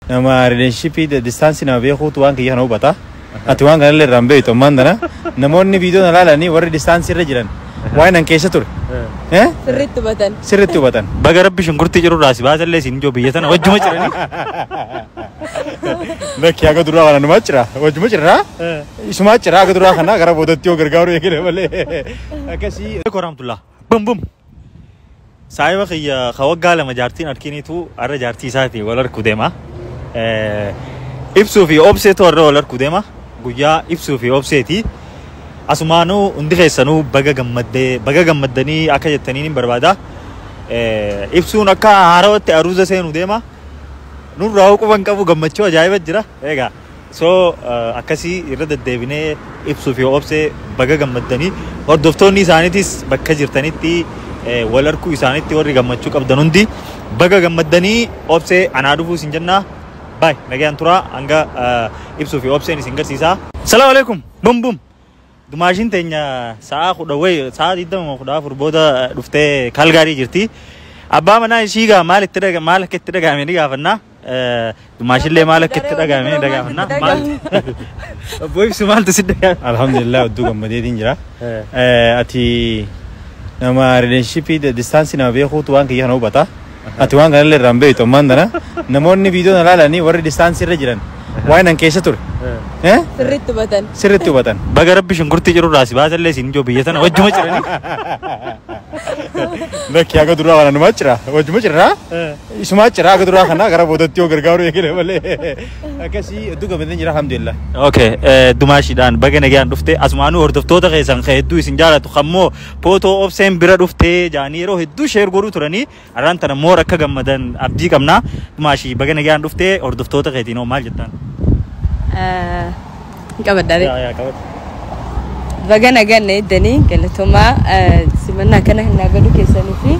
Nama relationship distance nama beekuutu waan kiyya kana hubata. Ati waan kanallee irraan beektu ammaan tana. Namoonni viidiyoo na ilaalanii warri distance irra jiran waan nan keessa ture. Sirriitti hubatan. Sirriitti hubatan. Baga Rabbi shunkurtii jirurraa si baasallee siin ijoo biyya tana wajjuma jiranii. Lakki haga duraa kana numaa jira. Wajjuma jirra. Isumaa jira haga duraa kana gara boodatti yoo gargaaru eegale malee. Akkasii. Warahmatullah. Bum bum. Saayiba kiyya ka waggaa 2 jaartiin harkiniitu har'a jaartii isaatii wal harkuu deema. Ibsuu fi Obseetu har'a wal harkuu deema. Guyyaa Ibsuu fi Obseeti. Asumaanuu hundi keessanuu baga gammaddee baga gammaddanii akka jettaniin hin barbaada. Ibsuun akka haarawatti aruuza seenuu deema. Nurraa quban qabu gammachuu ajaa'iba jira. Egaa so akkasii irra deddeebinee Ibsuu fi Obsee baga gammaddanii hordoftoonni isaaniitis bakka jirtanitti wal harkuu isaaniitti warri gammachuu qabdan hundi baga gammaddanii. Obsee anaa dhufuu isin jennaa. Baay nagayaan turaa hanga Ibsuu fi Obseen isin garsiisaa. Salaamu alaikum. Bum bum. Dumaashiin teenya sa'a 10 wayi sa'a 20 14 booda dhuftee Kaalgaarii jirti. Abbaa manaa ishii gaa maal itti dhaga maal akka itti dhagahame ni gaafannaa. Dumaashillee maal akka itti dhagahame ni gaafannaa. Maal Obbo Ibsu maaltu si dhagahame? Alhamdulillah, hedduu gammadeetiin jira. Ati nama relationship distance nama beekuutu waan kiyya kana hubata. Ati waan kanallee irraan beektu ammaan tana. Namoonni viidiyoo na ilaalanii warri distance irra jiran waan nan keessa ture. Sirriitti hubatan. Sirriitti hubatan. Baga Rabbi shunkurtii jirurraa si baasallee siin ijoo biyya tana wajjuma jiranii. Lakki haga duraa kana numaa jira. Wajjuma jirra. Isumaa jira haga duraa kana gara boodatti yoo gargaaru eegale malee. Akkasii hedduu gammadeen jira, alhamdulillah. Okay, dumaashiidhaan baga nagaan dhufte. Asumaanuu hordoftoota keessan kan hedduu isin jaalatu kammoo footoo Obseen bira dhuftee jaanii yeroo hedduu share godhuu turanii har'aan tana moora akka gammadan abdii qabna. Dumaashii baga nagaan dhufte, hordoftoota keetiin hoo maal jettaan? Qabaddaare. Yaa qabadhu. Baga nagaan na eeddanii, galatoomaa simannaa kana naa godhuu keessanii fi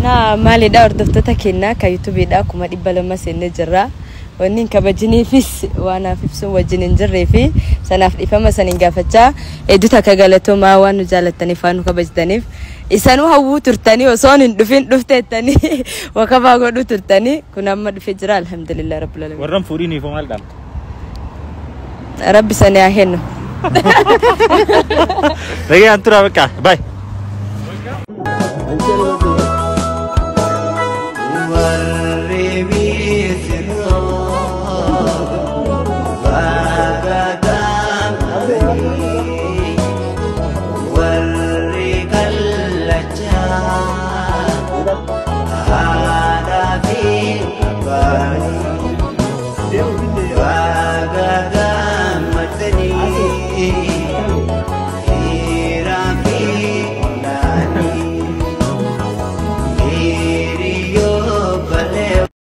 na maalidha hordoftoota keenyaa kan YouTubeiidha 200,000 seennee jirra. Wanni hin kabajiniifis waan naaf ibsuun wajjin hin jirree fi sanaaf dhiifama saniin gaafachaa hedduu takka galatoomaa waan nu jaalattaniif, waan nu kabajtaniif. Isanuu hawwuu turtanii osoo hin dhufin dhufteettanii wakabaa godhuu turtanii kun amma dhufee jira, alhamdulillah rabbil alamin. Warran fuudhiniif hoo maal dhaamta? Rabbi sanii haa kennu. Nagaan turaa bakka. Bye.